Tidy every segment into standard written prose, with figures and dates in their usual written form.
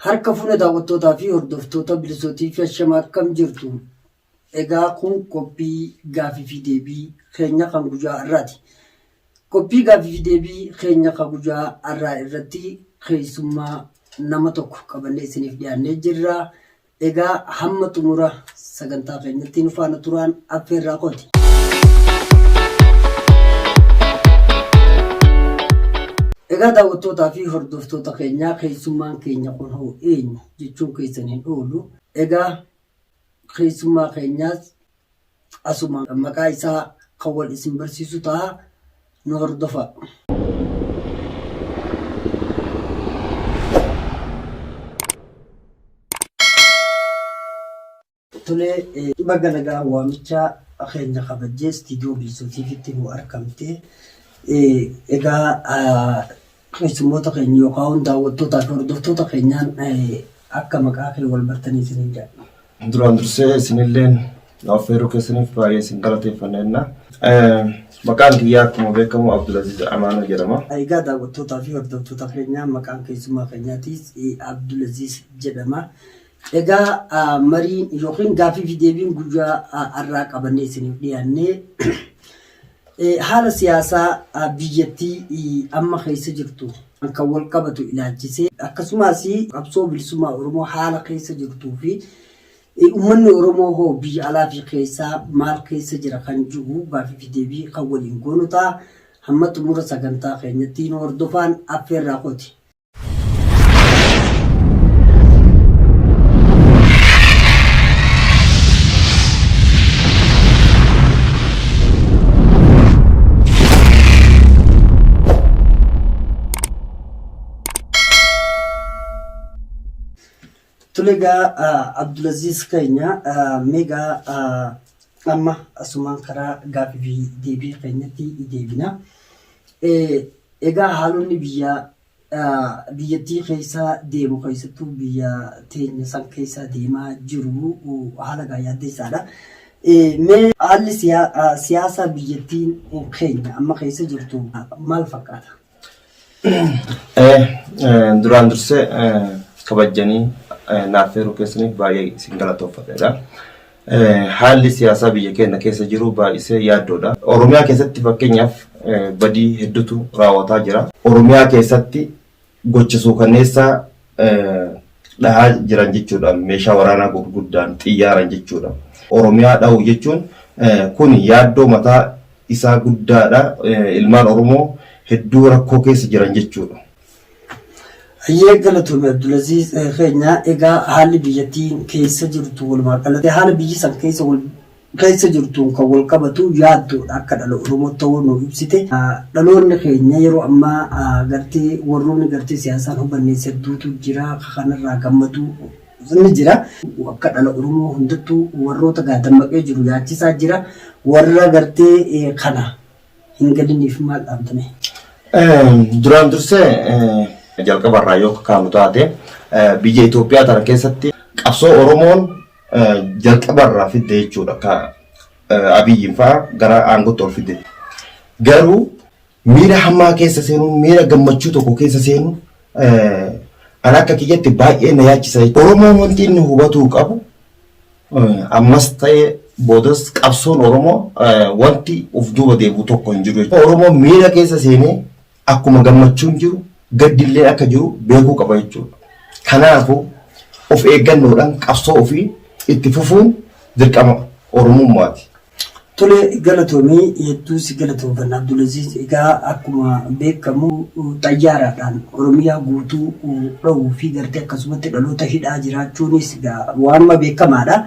Harka fuune daawwattootaa fi hordoftoota Bilisootii fi ashama akkam jirtu? Egaa kun qophii gaafii fi deebii keenya kan guyyaa har'aati. Qophii gaafii fi deebii keenya kan guyyaa har'aa irratti keessummaa nama tokko qabannee isiniif dhiyaannee jirra. Egaa hamma xumura sagantaa keenyatti nu faana turaan affeerraa kooti. Egaa daawwattootaa fi hordoftoota keenyaa keessummaan keenya kun hoo eenyu jechuun keessan hin oolu. Egaa keessummaa keenyaas asuma maqaa isaa kan wal isin barsiisu ta'a nu hordofaa. Tole baga nagaan waamicha keenya kabajjee istiidiyoo Bilisoo TVtti nu argamte. Egaa keessummoota keenya yookaan daawwattootaa fi hordoftoota keenyaan akka maqaa kee wal bartanii isiniin jedha. Duraan dursee isinilleen na affeeruu keessaniif baay'ee isin galateeffanna jenna. Maqaan kiyyaa akkuma beekamu Abdulaziz Amaanoo jedhama. Egaa daawwattootaa fi hordoftoota keenyaa maqaan keessummaa keenyaatiis Abdulaziz jedhama. Egaa mariin yookiin gaaffii fi deebiin guyyaa har'aa qabannee isiniif dhiyaannee haala siyaasaa biyyattii amma keessa jirtu kan wal qabatu ilaalchisee akkasumas qabsoo bilisummaa Oromoo haala keessa jirtuu fi uummanni Oromoo hoo biyya alaa fi keessaa maal keessa jira kan jiru gaaffii fi deebii kan waliin goonu ta'a. Hamma xumura sagantaa keenyatti nu hordofaan affeerraa kooti. Tole egaa Abdulaziz keenya mee egaa amma asumaan karaa gaaffii fi deebii keenyatti deebina. Egaa haalonni biyya biyyattii keessa deemu keessattuu biyya teenya san keessa deemaa jiru haala gaa yaaddeessaadha. Mee haalli siyaasa biyyattiin keenya amma keessa jirtu maal fakkaata? Duraan dursee kabajjanii naaf affeeruu keessaniif baay'ee isin galatoofadheedha. Haalli siyaasaa biyya keenya keessa jiru baay'isee yaaddoodha. Oromiyaa keessatti fakkeenyaaf badii hedduutu raawwataa jira. Oromiyaa keessatti gocha suukanneessaa dhahaa jiran jechuudha. Meeshaa waraanaa gurguddaan xiyyaaran jechuudha. Oromiyaa dhahuu jechuun kun yaaddoo mataa isaa guddaadha. Ilmaan Oromoo hedduu rakkoo keessa jiran jechuudha. Hayyee galatoomi Abdulaziz keenya egaa haalli biyyattiin keessa jirtu walumaa galatti haala biyyi san keessa wal keessa jirtuun kan wal qabatu yaaddoodha akka dhala Oromoo ta'uu nu ibsite. Dhaloonni keenya yeroo ammaa gartee warroonni gartee siyaasaan hubanne hedduutu jira kanarraa gammaduu ni jira. Akka dhala Oromoo hundattuu warroota gaa dammaqee jiru yaachisaa jira. Warra gartee kana hin galiniif maal dhaamtame? Duraan dursee jalqabarraa yoo kaanu taate biyya Itoophiyaa tana keessatti qabsoo Oromoon jalqabarraa fidde jechuudha. Ka Abiyyiin fa'aa gara aangootti ol fidde. Garuu miira hamaa keessa seenuun miira gammachuu tokko keessa seenuun an akka kiyyatti baay'ee na yaachisa. Oromoon wanti inni hubatuu qabu ammas ta'ee boodas qabsoon Oromoo wanti of duuba deebi'u tokko hin jiru. Oromoon miira keessa seenee akkuma gammachuun jiru gaddillee akka jiru beekuu qaba jechuudha. Kanaafuu of eeggannoodhaan qabsoo ofii itti fufuun dirqama Oromummaati. Tole galatoomi hedduu si galatoomfanna Abdulaziz. Egaa akkuma beekamu xayyaaraadhaan Oromiyaa guutuu dhowuu fi gartee akkasumatti dhaloota hidhaa jiraachuunis egaa waanuma beekamaadha.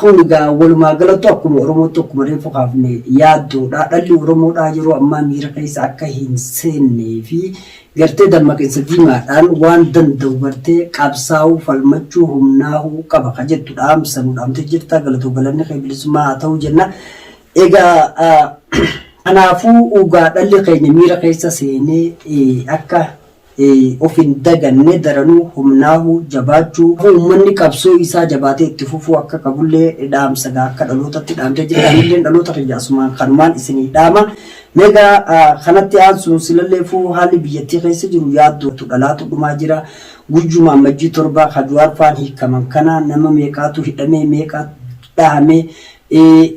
Kun egaa walumaa galattu akkuma Oromootti akkuma reefu kaafne yaaddoodha. Dhalli Oromoodhaa yeroo ammaa miira keessa akka hin seennee fi gartee dammaqinsa diimaadhaan waan danda'u gartee qabsaa'uu, falmachuu, humnaahuu qaba ka jettu dhaamsa nu dhaamtee jirta. Galatoo galanni kee bilisummaa haa ta'u jenna. Egaa kanaafuu egaa dhalli keenya miira keessa seenee akka of hin daganne daranuu humnaahuu, jabaachuu, uummanni qabsoo isaa jabaatee itti fufuu akka qabullee dhaamsa gaa akka dhalootatti dhaamtee jirta. Anilleen dhaloota kiyya asumaan kanumaan isinii dhaama. Meegaa kanatti aansuun silalleefuu haalli biyyattii keessa jiru yaaddootu dhalaatu dhumaa jira. Guyyuma Amajjii 7 ka Jawaar faan hiikaman kana nama meeqaatu hidhamee meeqa dhahamee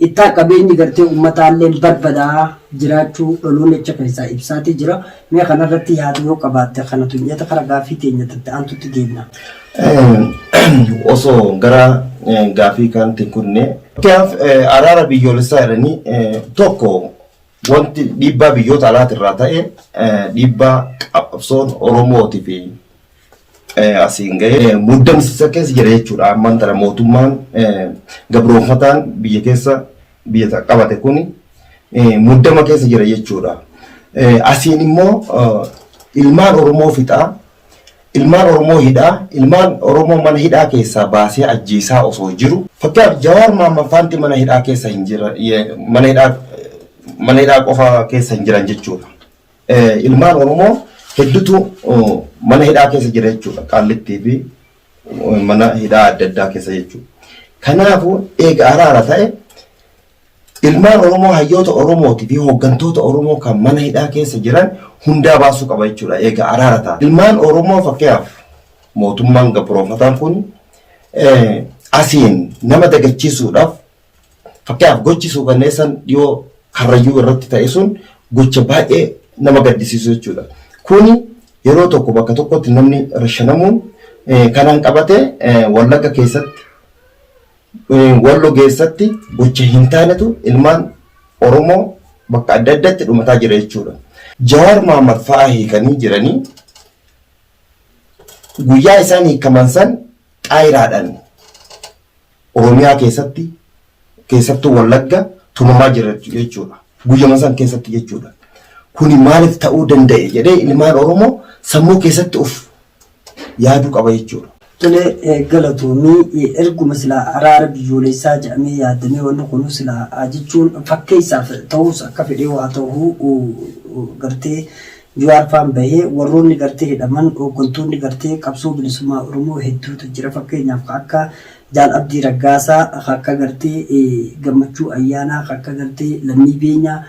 ittaa qabeenyi gartee ummataalleen barbadaa'aa jiraachuu dhaloonni achi keessaa ibsaatii jira. Mee kanarratti yaada yoo qabaatte kana tunyata kara gaaffii teenya tatti aantutti deemna. Osoo gara gaaffii kanatti hin kunne. Fakkeenyaaf araara biyyoolessaa jedhanii tokko wanti dhiibbaa biyyoota alaatirraa ta'e dhiibbaa qabsoon Oromootii fi asiin ga'e muddamsiisa keessa jira jechuudha. Ammaan tana mootummaan gabroonfataan biyya keessa biyya qabate kun muddama keessa jira jechuudha. Asiin immoo ilmaan Oromoo fixaa, ilmaan Oromoo hidhaa, ilmaan Oromoo mana hidhaa keessaa baasee ajjeesaa osoo jiru. Fakkeenyaaf Jawaar Mohaammed faanti mana hidhaa keessa hin jira, mana hidhaa qofa keessa hin jiran jechuudha. Ilmaan Oromoo hedduutu mana hidhaa keessa jira jechuudha. Qaallittii fi mana hidhaa adda addaa keessa jechuudha. Kanaafuu eega araara ta'e ilmaan Oromoo hayyoota Oromootii fi hooggantoota Oromoo kan mana hidhaa keessa jiran hundaa baasuu qaba jechuudha. Eega araara ta'a. Ilmaan Oromoo fakkeenyaaf mootummaan gabroonfataan kun asiin nama dagachiisuudhaaf fakkeenyaaf gochi suukanneessan dhiyoo Karrayyuu irratti ta'e sun gocha baay'ee nama gaddisiisu jechuudha. Kuni yeroo tokko bakka tokkotti namni rashanamuun kanaan qabate Wallagga keessatti Wallo keessatti gocha hin taanetu ilmaan Oromoo bakka adda addaatti dhumataa jira jechuudha. Jawaar Mahaammad fa'aa hiikanii jiranii guyyaa isaan hiikaman san xaayiraadhaan Oromiyaa keessatti keessattuu Wallagga tumamaa jira jechuudha. Guyyama san keessatti jechuudha. Kuni maaliif ta'uu danda'e jedhee ilmaan Oromoo sammuu keessatti of yaaduu qaba jechuudha. Tole galatoomi erguma silaa araara biyyoolessaa jedhamee yaadamee wanni kunuu silaa jechuun fakkeessaaf ta'uus akka fedhee waa ta'uu gartee Juwaar faan bahee warroonni gartee hidhaman hooggantoonni gartee qabsoo bilisummaa Oromoo hedduutu jira fakkeenyaaf ka akka Jaal Abdii Raggaasaa ka akka gartee Gammachuu Ayyaanaa ka akka gartee Lammii Beenyaa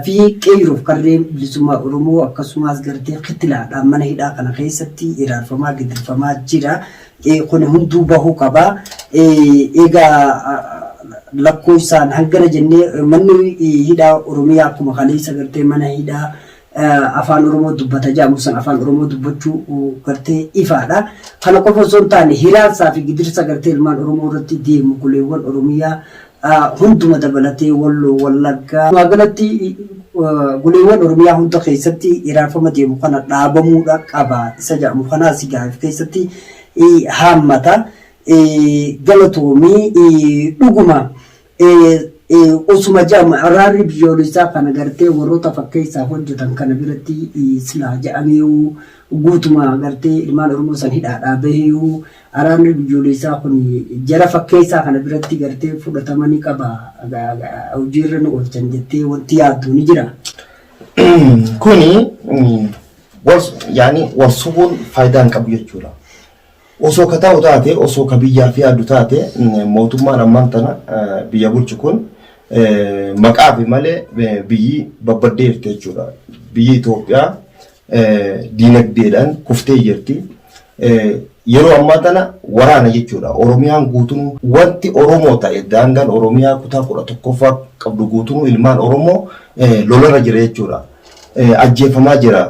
fi qeeyroof qarreen bilisummaa Oromoo akkasumaas gartee kitilaadhaan mana hidhaa kana keessatti hiraarfamaa gidirfamaa jira. Kuni hunduu bahuu qaba. Egaa lakkoofsaan hangana jennee manni hidhaa Oromiyaa akkuma kaleessa gartee mana hidhaa afaan Oromoo dubbata jedhamu san afaan Oromoo dubbachuu gartee ifaadha. Kana qofa osoo hin taane hiraarsaa fi gidirsa gartee ilmaan Oromoo irratti deemu goleewwan Oromiyaa hunduma dabalatee Walloo, Wallaggaa. Walumaa galatti goleewwan Oromiyaa hunda keessatti hiraarfama deemu kana dhaabamuudha qaba isa jedhamu kanaas gaafif keessatti haammata. Galatoomi dhuguma Osuma jedhamu araarri biyyoolessaa kana gartee warroota fakkeessaaf hojjetan kana biratti silaa jedhameeyuu guutuma gartee ilmaan Oromoo san hidhaadhaa baheeyuu araarri biyyoolessaa kun jara fakkeessaa kana biratti gartee fudhatama ni qaba hojiirra ni oolchan jettee wanti yaaddu ni jira. Kuni yaani wal sobuun faayidaa hin qabu jechuudha. Osoo ka ta'u taate, osoo ka biyyaaf yaadu taate, mootummaan ammaan tana biyya bulchu kun maqaafi malee biyyi babbaddee jirti jechuudha. Biyyi Itoophiyaa diinagdeedhaan kuftee jirti. Yeroo ammaa tana waraana jechuudha. Oromiyaan guutuun wanti Oromoo ta'e daangaan Oromiyaa kutaa 11ffaa qabdu guutuun ilmaan Oromoo lolarra jira jechuudha. Ajjeefamaa jira.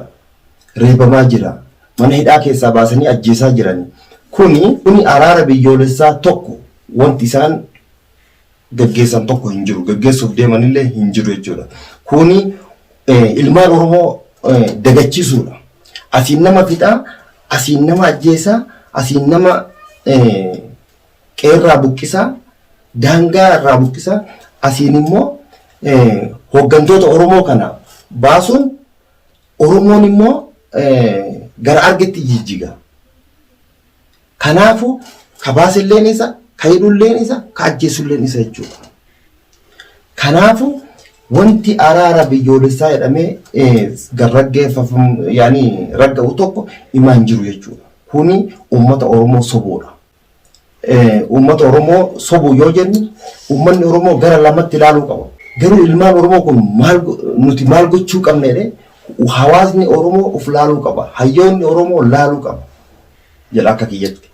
Reebamaa jira. Mana hidhaa keessaa baasanii ajjeesaa jirani. Kuni kuni araara biyyoolessaa tokko wanti isaan gaggeessan tokko hin jiru. Gaggeessuuf deemanillee hin jiru jechuudha. Kuni ilmaan Oromoo dagachiisuudha. Asiin nama fixaa, asiin nama ajjeesaa, asiin nama qeerraa buqqisaa, daangaa irraa buqqisaa, asiin immoo hooggantoota Oromoo kana baasuun Oromoon immoo gara argetti jijjiga. Kanaafu ka baaselleen isa, ka hidhulleen isa, ka ajjeesulleen isa jechuudha. Kanaafu wanti araara biyyoolessaa jedhamee garraggeeffamu yaani ragga'u tokko himaa hin jiru jechuudha. Kuni uummata Oromoo sobuudha. Uummata Oromoo sobuu yoo jennu uummanni Oromoo gara lamatti ilaaluu qaba. Garuu ilmaan Oromoo kun maal nuti maal gochuu qabna jedhee hawaasni Oromoo of laaluu qaba. Hayyoonni Oromoo laaluu qaba. jedha akka kiyyatti.